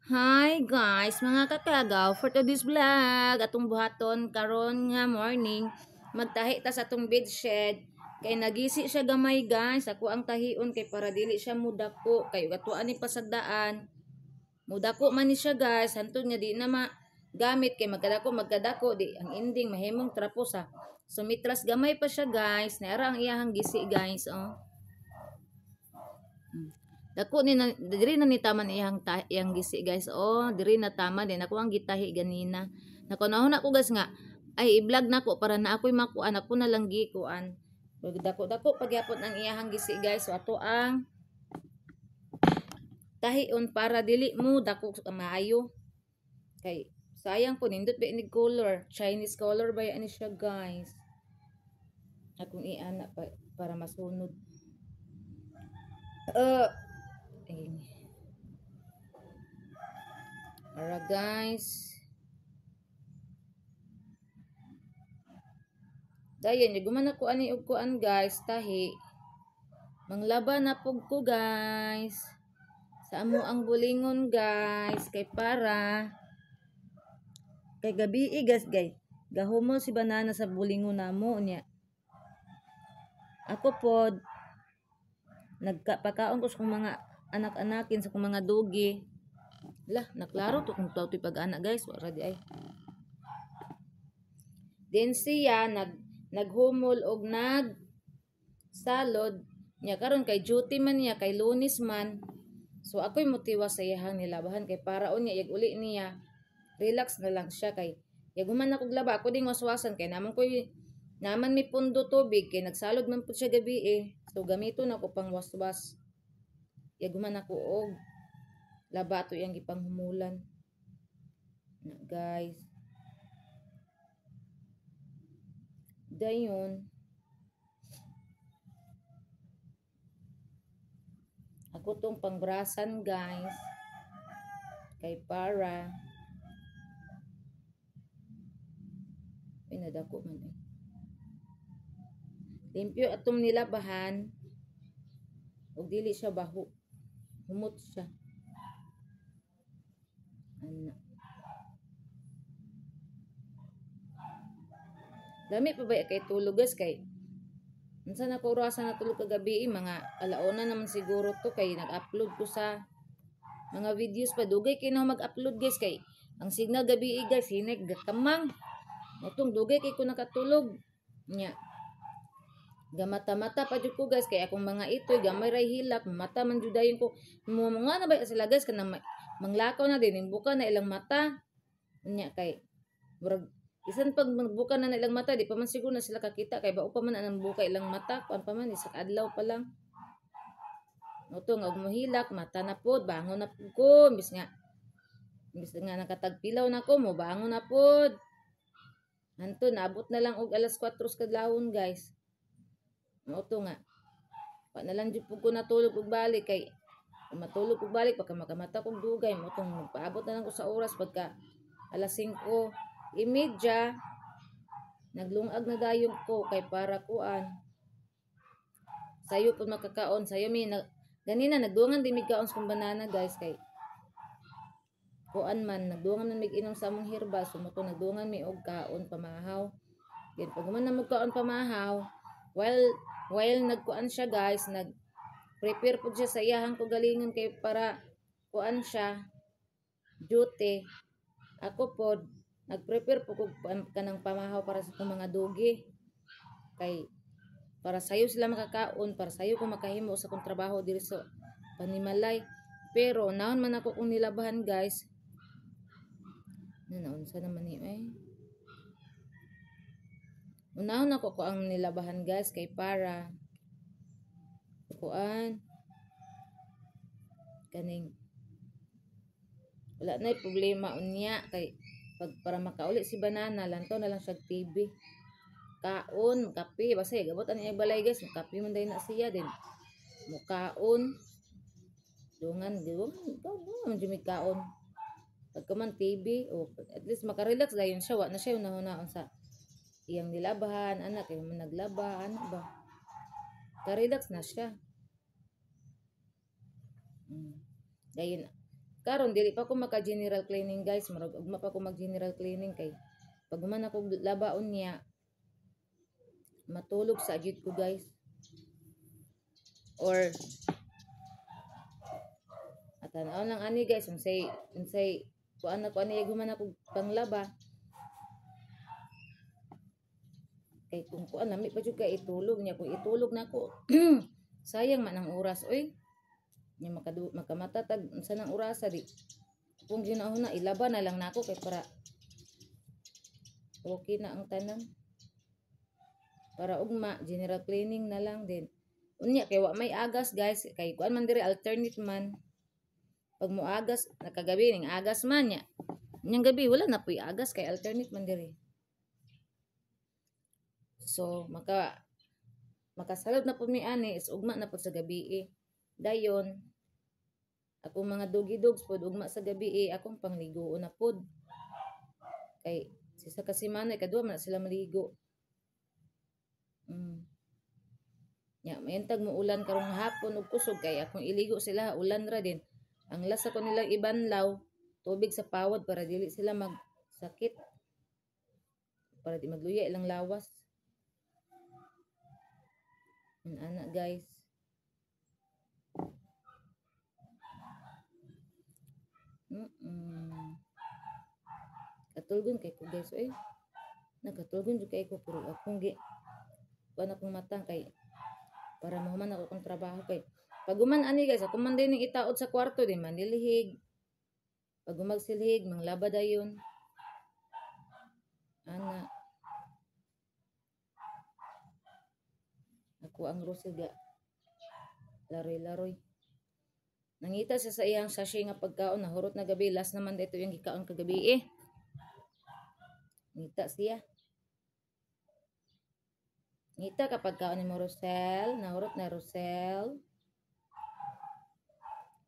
Hi guys, mga kakagaw, for today's vlog, atong buhaton karon nga morning, magtahi ta sa atong bedshed kay nagisi siya gamay, guys. Ako ang tahion kay para dili siya mudako kay atuan ni pasagdaan. Mudako man ni siya, guys, hantod nga di na ma gamit kay magkadako magkadako di ang ending mahimong trapo sa sumitras. Gamay pa siya, guys. Naara ang iyahang gisi, guys, oh. Dako ni na, diri na ni taman iyang iyang gisi, guys. Oh, diri na tama din ako ang gitahi ganina. Nako na ko, guys, nga ay i-vlog nako para na ako'y makuan, ako na lang gikuan. Dako dako pagyapon ang iyahang gisi, guys. So ato ang tahion para dili mo dako maayo. Kay sayang po, nindot ba ni color, Chinese color ba yan siya, guys. Akong iana pa para masunod. Ayun. Alright, guys. Dayon, guman ako ani og kuan, guys, tahi. Manglaba na pug ko, guys. Sa amo ang bulingon, guys, kay para kay gabi, guys, guys. Gahumol si Banana sa bulingon namo niya. Ako pod nagpakaon ko sa kong mga anak-anakin, sa kong mga dugi. Lah, naklaro to kung tawtoy pag-anak, guys. Wala di ay. Then siya naghumol og nag salod niya karon kay duty man niya kay Lunes man. So ako'y motiwa sa iyahang nilabahan kay para unya yag uli niya relax na lang siya kay yag human ako laba, ako ding waswasan kay naman koy naman mi pundo tubig kay nagsalod man pud siya gabi eh. So gamiton ako pang waswas. Yag human ako og laba ato iyang gipanghumulan. Na, guys. Dayon ako tong pangbrasan, guys, kay para ay nadako man eh. Limpyo atong nilabahan ug dili siya baho. Humot siya. Ana. Dami pa ba kay tulog, guys, kay unsa na ko orasan natulog kagabi eh, mga alauna naman siguro to kay nag-upload ko sa mga videos pa. Dugay kay na mag-upload, guys, kay ang signal gabi eh, guys, hinay gakamang. Motong dugay kay ko nakatulog nya. Gamata-mata pa jud ko, guys, kay akong mga itoy gamay ray hilak, mata man jud dayon ko. Mga na ba sila, guys, kanang manglakaw na din buka na ilang mata nya kay murag isan pag magbuka na ilang mata di pa man siguro na sila kakita kay bao pa man ang buka ilang mata, kuan pa man isa ka adlaw pa lang. Moto nga og mohilak mata na pod, bangon na pud ko imbis nga nakatagpilaw na ko, mo bangon na pod. Anto naabot na lang og alas 4 sa kadlawon, guys. Moto nga wa na lang jud pud ko natulog og balik kay kung matulog og balik pagka makamata kog dugay. Motong magpaabot na lang ko sa oras pagka alas 5:30 naglungag na dayon ko kay para kuan sayo pud makakaon sayo mi na, ganina nagduangan din mig kaon sa kong Banana, guys, kay kuan man nagduangan man mig inom sa among herbal. So moto nagduangan mi og kaon pamahaw. Then pag human na mo kaon pamahaw, while nagkuan siya, guys, nag prepare pud siya sa iyahang kagalingon kay para kuan siya duty, ako pod nagprepare po kog kanang pamahaw para sa akong mga dugi kay para sayo sila makakaon, para sayo ko makahimo sa akong trabaho diri sa panimalay. Pero naon man ako kung nilabahan, guys, na naunsa naman ni eh. Unahon ako ko ang nilabahan, guys, kay para kuan kaning wala na problema unya kay pag para makauli si Banana lantaw na lang siya TV, kaon, kape, basta gabot ani balay, guys, kape man dai na siya din mukaon, dungan dungan dungan man jud kaon pagka man TV o at least makarelax dayon siya, wa na siya unahon sa iyang nilabahan anak kay man naglaba anak ba, ka-relax na siya. Dayon Karon dili pa ko maka general cleaning guys, murag ugma pa ko mag general cleaning kay pag human ako labaon niya matulog sa jud ko guys. Or atanaw lang ani guys, unsay unsay kuan na ko ani human ako panglaba. Kay kung kuan lami pa jud kay itulog niya, kung itulog nako sayang man ang oras oy. Nya makamata tag unsa nang orasa di. Kung ginahon na ilaba na lang nako kay para okay na ang tanan. Para ugma general cleaning na lang din. Unya kay wa may agas guys, kay kuan man diri alternate man. Pag moagas nakagabi ning agas man nya. Unyang gabi wala na puy agas kay alternate man diri. So makasalod na pud mi ani is ugma na pud sa gabi eh. Dayon akong mga doggy dogs pod ugma sa gabi eh, akong pangliguon na pod. Kay sa kasimana ikaduha man na sila maligo. Ya, mayantag mo ulan karong hapon ug kusog kay akong iligo sila ulan ra din. Ang lasa ko nilang ibanlaw tubig sa pawad para dili sila magsakit. Para di magluya ilang lawas. Ana guys. Katulgon kay ko guys oy. Nakatulgon jud kay ko pero akong gi kuan akong mata kay para mahuman ako akong trabaho kay pag human ani guys ako man din ning itaod sa kwarto din manilhig. Pag humagsilhig manglaba dayon. Ana. Ako ang Rosel ga laroy-laroy. Nangita siya sa iyang sachet nga pagkaon, nahurot na gabi, last naman dito yung gikaon kagabi eh. Ngita siya. Ngita kapag kaon ni mo Rosel, nahurot na Rosel.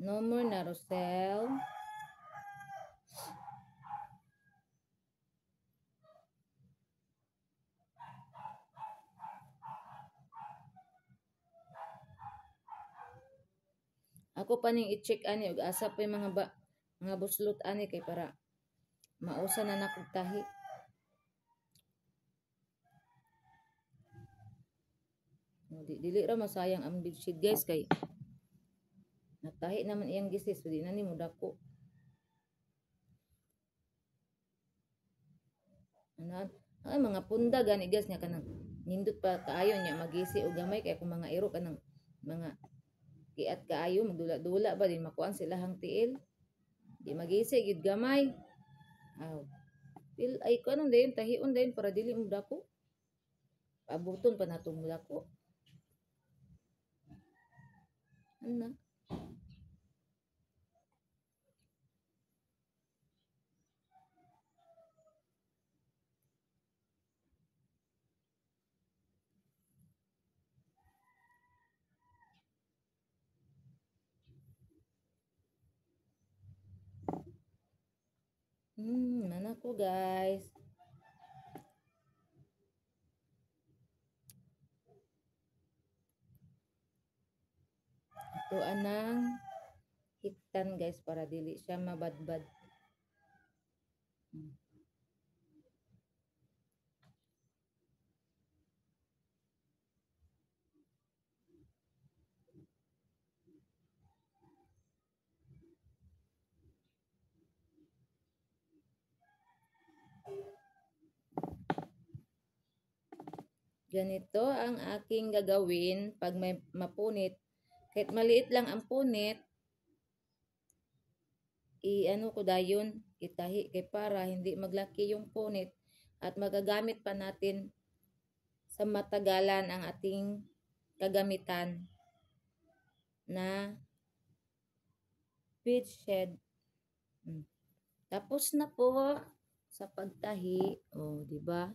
No more na Rosel. Ako pa ning i-check ani og asa pa yung mga buslot ani kay para mausa na nakog tahi. No, dili ra masayang ang bedsheet guys kay natahi naman iyang gisis so di na nimo dako. Ana ay mga punda gani guys nya kanang nindot pa kaayo nya magisi og gamay kay akong mga iro kanang mga kiat kaayo magdula-dula ba din makuan sila hang tiil. Di magisi gid gamay. Aw. Pil ay kuan dayon tahion dayon para dili mo dako. Pabuton pa nato mo dako. Ana. Mana ko guys. Ito anang hiktan guys para dili siya mabadbad. Ganito ang aking gagawin pag may mapunit. Kahit maliit lang ang punit, i-ano ko dayon, itahi kay para hindi maglaki yung punit at magagamit pa natin sa matagalan ang ating kagamitan na bedsheet. Tapos na po sa pagtahi. O, di ba?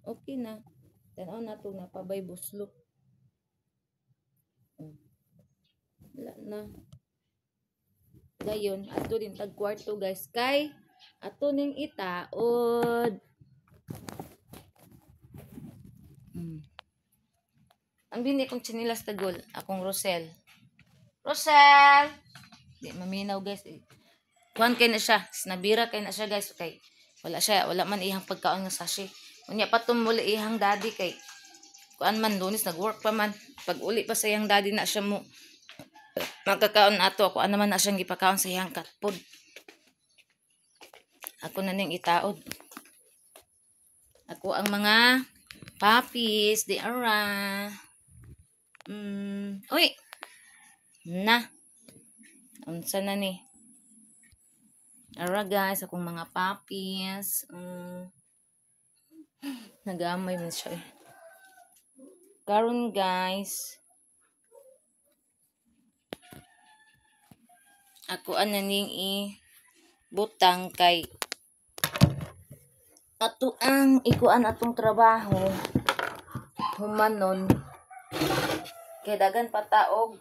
Okay na. Tanaw na ito, napabay buslot. Oh. Wala na. Dayon, ato din tag kwarto guys kay ato ning itaod. Ang bini kong tsinilas tagol, akong Rosel. Rosel! Di maminaw guys. Kuan kay na siya, sinabira kay na siya guys kay wala siya, wala man iyang pagkaon nga sachet. Unya pa tumuli iyang daddy kay kuan man Lunes nag-work pa man. Pag uli pa sa iyang daddy na siya mo magkakaon ato, ako naman na siyang gipakaon sa iyang cat food. Ako na ning itaod. Ako ang mga puppies, di ara. Uy. Na. Unsa na ni? Ara guys, akong mga puppies. Nagamay man siya. Karon guys, ako ananing i-butang kay ato ang ikuan atong trabaho humanon kay dagan pataog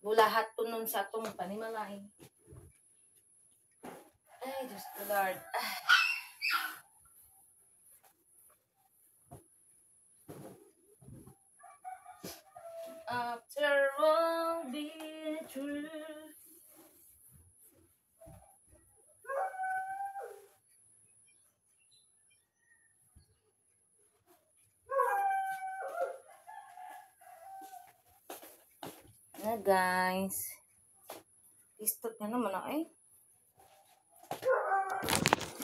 bulahat tunon sa atong panimalay. Ay, Diyos ko Lord. Ah. After all be true. Na guys, pistot na naman ako eh.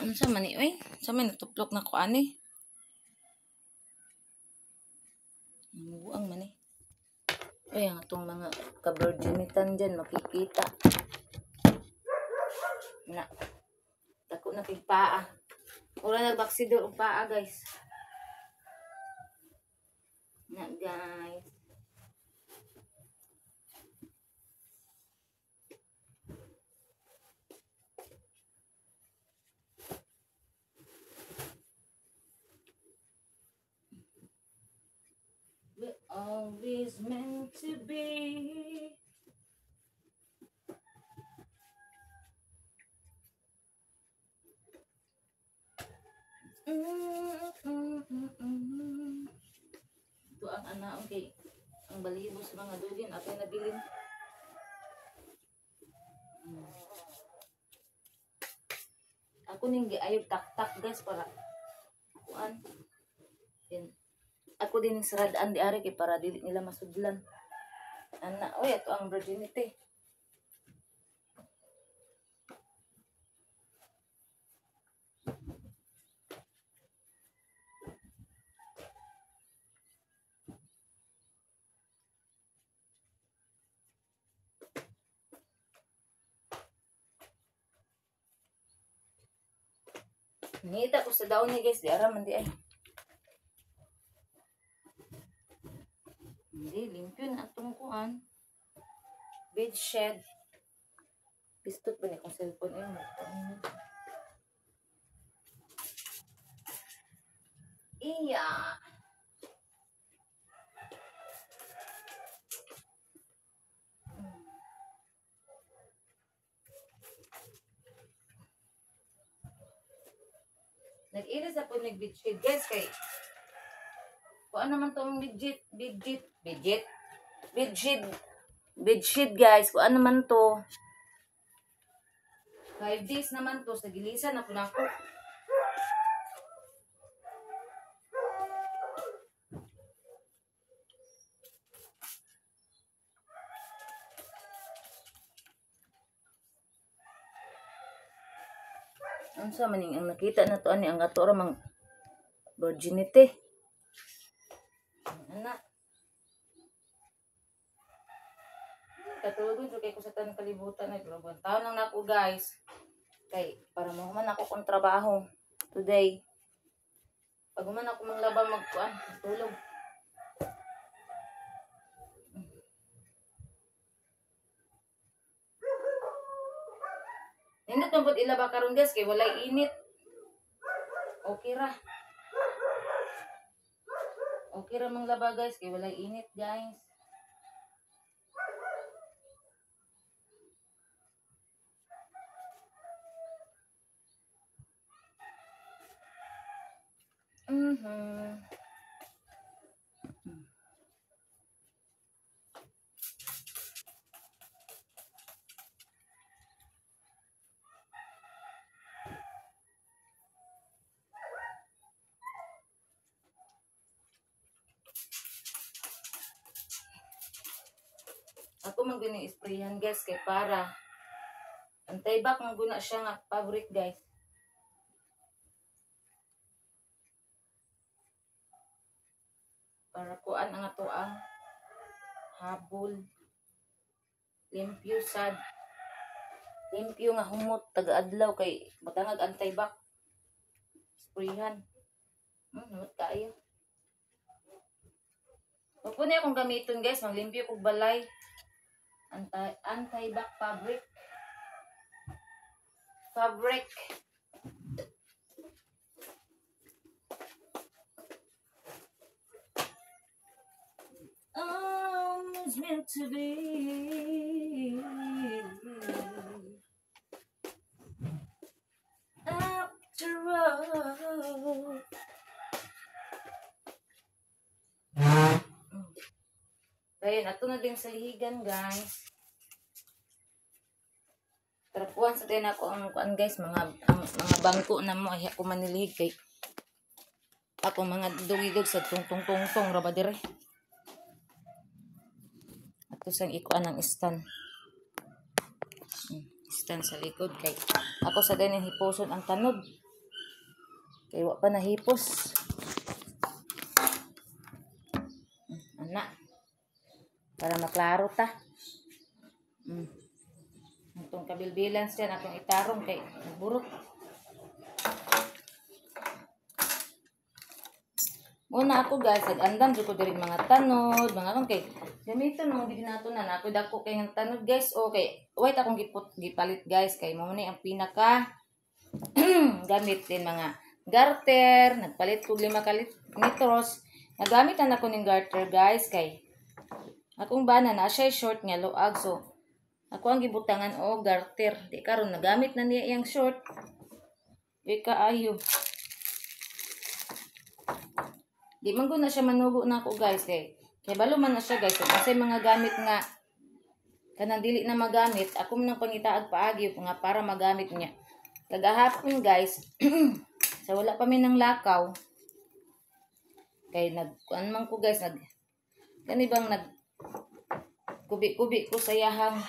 Ano sa man eh? Sa man natuplok na ko ani. Namuang man eh. Ay, ang atong mga ka-virginitan dyan, makikita. Na. Dako na kay paa. Wala nagbaksidor og paa guys. Na guys. We're always meant to be. Ito ang anaon kay ang balibo sa mga dugin atay nabilin. Ako ning giayog taktak guys para kuan. Then ako din saradaan di ari kay para dili nila masudlan. Ana, oy, ato ang virginity. Ngita ko sa daon ni guys, di ara man di ay. Hindi, limpyo na atong kuan. Bed shed. Pistot ba ni akong cellphone? Ayun, magtaon. Iya. Nag-iris ako nag-bed shed guys kay kuan naman tong bedsheet guys. Kuan naman to. 5 days naman to sa gilisan ako nako. Unsa man ang nakita na to ani ang ato ra mang virginity. Ana. Katulogon jud kay ko sa tanang kalibutan ay pero taon lang nako guys. Kay para mahuman ako kung trabaho today. Pag human ako manglaba magkuan, tulog. Nindot man pud ilaba karon guys kay walay init. Okay ra. Okay ra manglaba guys kay walay init guys. Ako man gini isprayhan guys kay para anti-bac man guna siya nga fabric guys. Para kuan ang ato ang habol. Limpyo sad. Limpyo nga humot taga-adlaw kay matangag anti-bac. Sprayhan. Namot kaayo. Wag po na akong gamiton guys, maglimpyo kog balay. Anti-bac fabric. Fabric. Oh, it's meant to be. After all. Ayun, ato na din sa lihigan, guys. Trapuan sa din ako ang kuan guys, mga bangko na mo ay ako manilihig kay ako mga dugidog sa tungtong-tungtong ra ba dire. Ato sang ikuan ang stand. Stand sa likod kay ako sa din hipuson ang tanod. Kay wa pa nahipos. Ana. Para maklaro ta. Itong kabilbilan siya atong itarong kay burot. Muna ako guys, nag-andam jud ko diri mga tanod, mga kon kay gamiton mo gid nato na nako dako kay ng tanod guys. Okay, white akong gipalit guys kay mo ni ang pinaka gamit din mga garter, nagpalit kog 5 metros. Nagamit na nako ning garter guys kay akong bana na siya short nga luag, so ako ang gibutangan og garter. Di karon nagamit na niya iyang short. Di kaayo. Di man gud na siya manugo na ako guys kay balo man na siya guys. So, kasi mga gamit nga kanang dili na magamit, ako man ang pangitaag paagi nga para magamit niya. Kagahapon guys, sa wala pa mi nang lakaw kay nagkuan man ko guys, nag kani bang nag kubi-kubi ko sa iyahang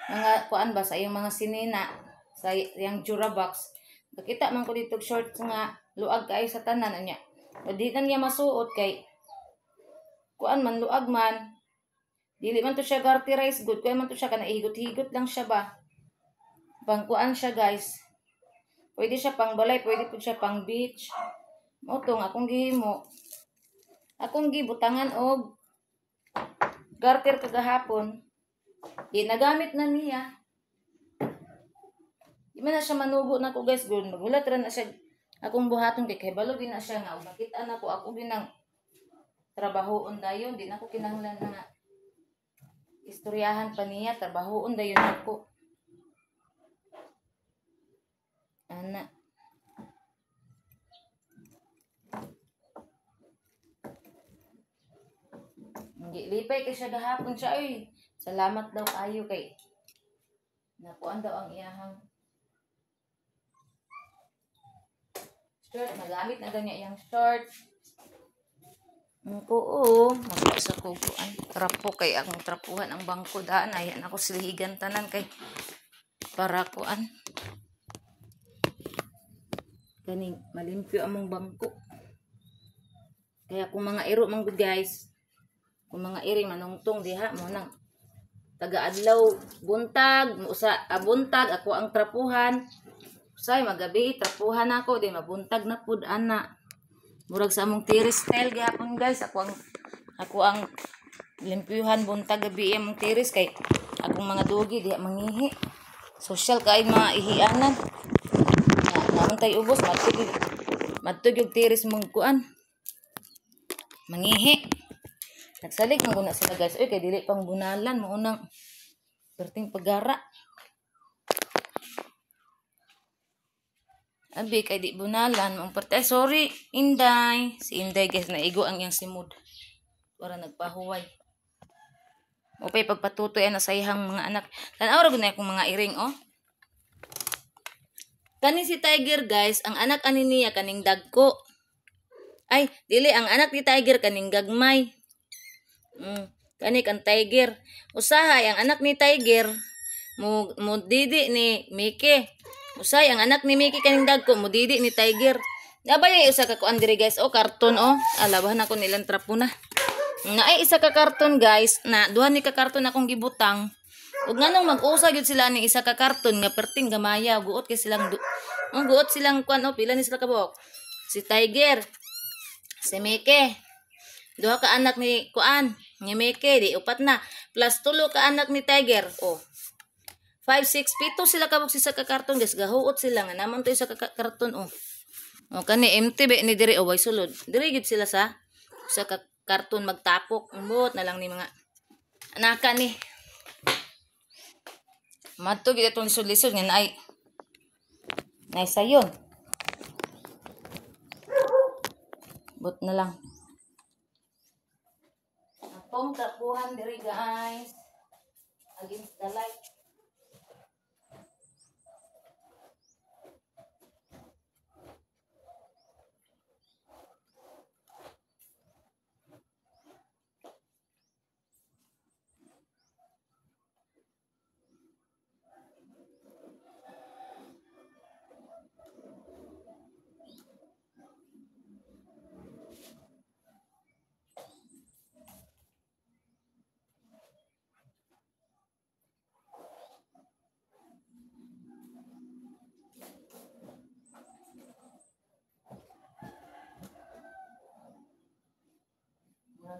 mga kuan ba sa iyang mga sinina sa iyang Durabox. Nakita man ko dito shorts nga luag kaayo sa tanan niya. O di na niya masuot kay kuan man luag man. Dili man to siya garterized good, kuan man to siya kana higot-higot lang siya ba. Pangkuan siya guys. Pwede siya pang balay, pwede pud siya pang beach. Mao to nga akong gihimo. Akong gibutangan og garter kagahapon. Di nagamit na niya. Di man na siya manugo na ko guys, good. Magulat ra na siya akong buhaton kay kabalo din na siya nga makita na ko ako ginang trabahoon dayon, di na ko kinahanglan na istoryahan pa niya, trabahoon dayon ako. Ana. Lipay kay siya gahapon siya oy. Salamat daw kayo kay nakuan daw ang iyahang short. Nagamit na daw niya iyang short. Oo, magpasa ko kuan trapo kay akong trapuhan ang bangko daan. Ayan ako silihigan tanan kay para kuan kaning malimpyo among bangko. Kaya kung mga iro man gud guys, kung mga iri manungtong diha mo nang taga-adlaw buntag, usa buntag ako ang trapuhan. Usay magabi trapuhan ako di mabuntag na pud ana. Murag sa among tiris style gihapon guys, ako ang limpyuhan buntag gabi among tiris kay akong mga dugi diha mangihi. Social kay mga ihianan. Naman tay ubos madtug yung tiris mong kuan. Mangihi. Nagsalig man guna sila guys. Oy kay dili pang bunalan mo unang perting pagara. Abi kay di bunalan mong parte. Ay, sorry Inday. Si Inday guys naigo ang iyang simod. Para nagpahuway. Upay pagpatutoy ana sa iyang mga anak. Tan-aw ra gud na akong mga iring oh. Kani si Tiger guys, ang anak ani niya kaning dagko. Ay, dili ang anak ni Tiger kaning gagmay. Kani kang Tiger. Usahay ang anak ni Tiger mo mo didi ni Mickey. Usahay ang anak ni Mickey kaning dagko mo didi ni Tiger. Nabay usa ka kuan diri guys, oh karton oh. Alabahan ako nilang trapo na. Naay isa ka karton guys, na duha ni ka karton akong gibutang. Ug nganong mag-usa gyud sila ning isa ka karton nga perting gamaya, guot kay silang ang guot silang kuan oh, pila ni sila kabuok. Si Tiger, si Mickey, duha ka anak ni kuan, ni Mickey, di upat na, plus tulo ka anak ni Tiger, oh. 5, 6, 7 sila kabuok sa isa ka karton guys, gahuot sila nga naman to isa ka karton oh. Oh kani empty be ni diri oh, way sulod. Diri gyud sila sa usa ka karton magtapok. Ambot na lang ni mga anaka ni. Madto gyud atong lisod-lisod nga naay naay sayon. Bot na lang. Atong trapuhan diri guys. Against the light.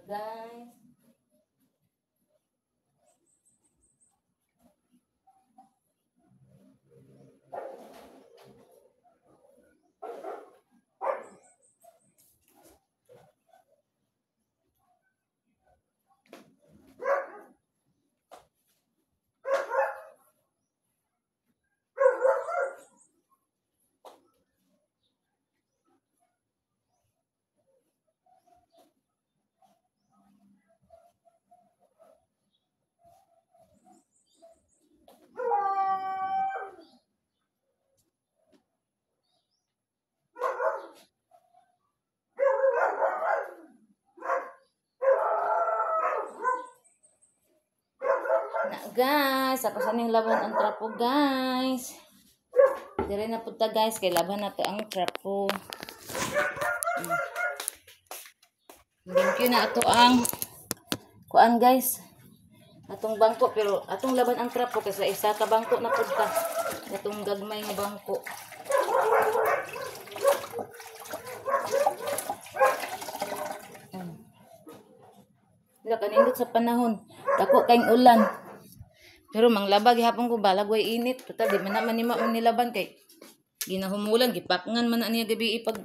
Guys, na guys, ako sa ning laban ang trapo guys. Dire na punta guys, kay laban na to ang trapo. Thank you na ato ang kuan guys. Atong bangko, pero atong laban ang trapo kay sa isa ka bangko na punta. Atong gagmay nga bangko. Wala kanindot sa panahon. Dako kayong ulan. Pero manglaba gihapon ko balag way init. Total di man na manima man nilaban kay ginahumulan gipakngan man na niya gabi ipag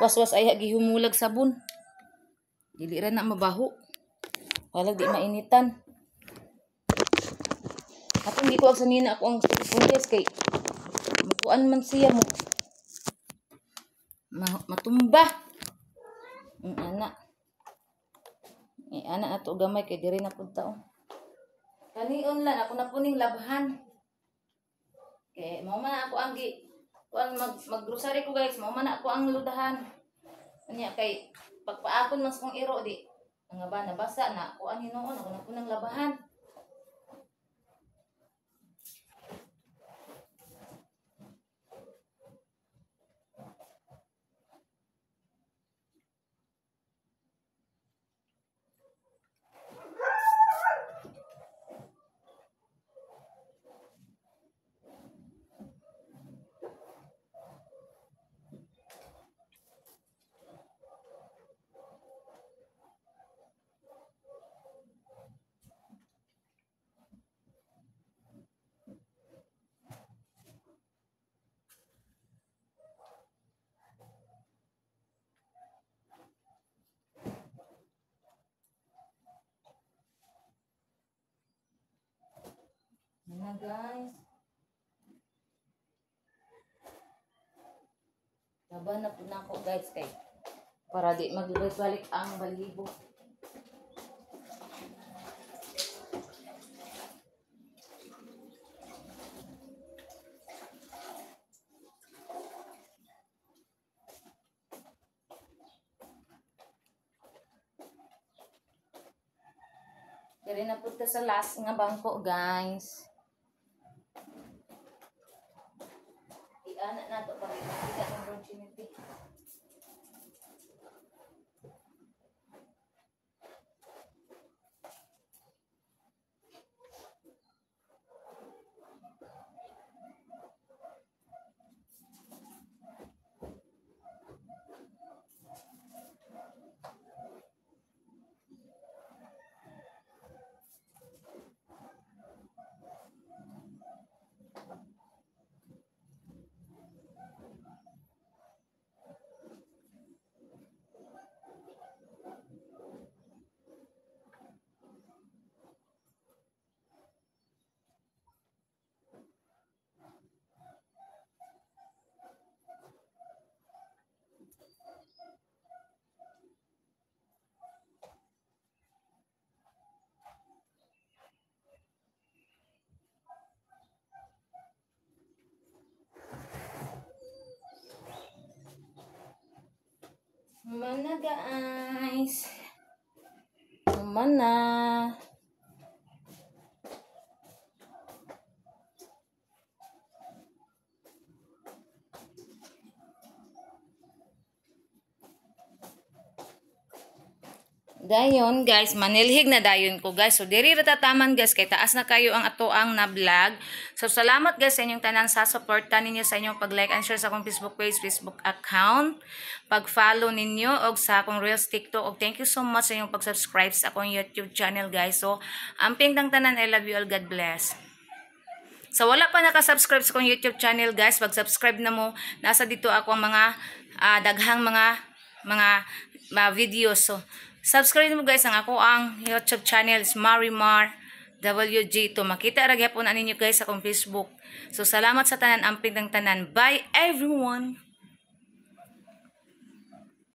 waswas ay gihumulag sabon. Dili ra na mabaho. Walag di mainitan. Atong gikuag sa nina ako ang cellphone guys kay mukuan man siya mo. Matumba. Ang ana. Ana ato gamay kay diri na pud ta oh. Kanion lang ako na puning labhan. Kay mao man ako ang gi kuan mag-grocery ko guys, mao man ako ang ludahan. Unya kay pagpaakon mas kong iro di nga ba nabasa na kuan hinuon ako na punang labahan. Na guys. Laban na po na ako guys kay para di magbalik-balik ang balibo. Diri na punta sa last nga bangko, guys. Iana na to para makita ang virginity. Mana, guys. Mana. Dayon guys, manilhig na dayon ko, guys. So diri ra tataman, guys, kay taas na kayo ang ato ang na vlog. So salamat, guys, sa inyong tanan sa suporta ninyo, sa inyong pag-like and share sa akong Facebook page, Facebook account, pag-follow ninyo og sa akong Reels, TikTok, og thank you so much sa inyong pag-subscribe sa akong YouTube channel, guys. So amping tang tanan, I love you all. God bless. So wala pa naka-subscribe sa akong YouTube channel, guys, pag-subscribe na mo. Nasa dito ako ang mga daghang mga videos. So subscribe mo, guys, ang ako ang YouTube channel is Marimar WG2. Makita ra gyapon ninyo, guys, sa akong Facebook. So salamat sa tanan, amping ng tanan. Bye, everyone.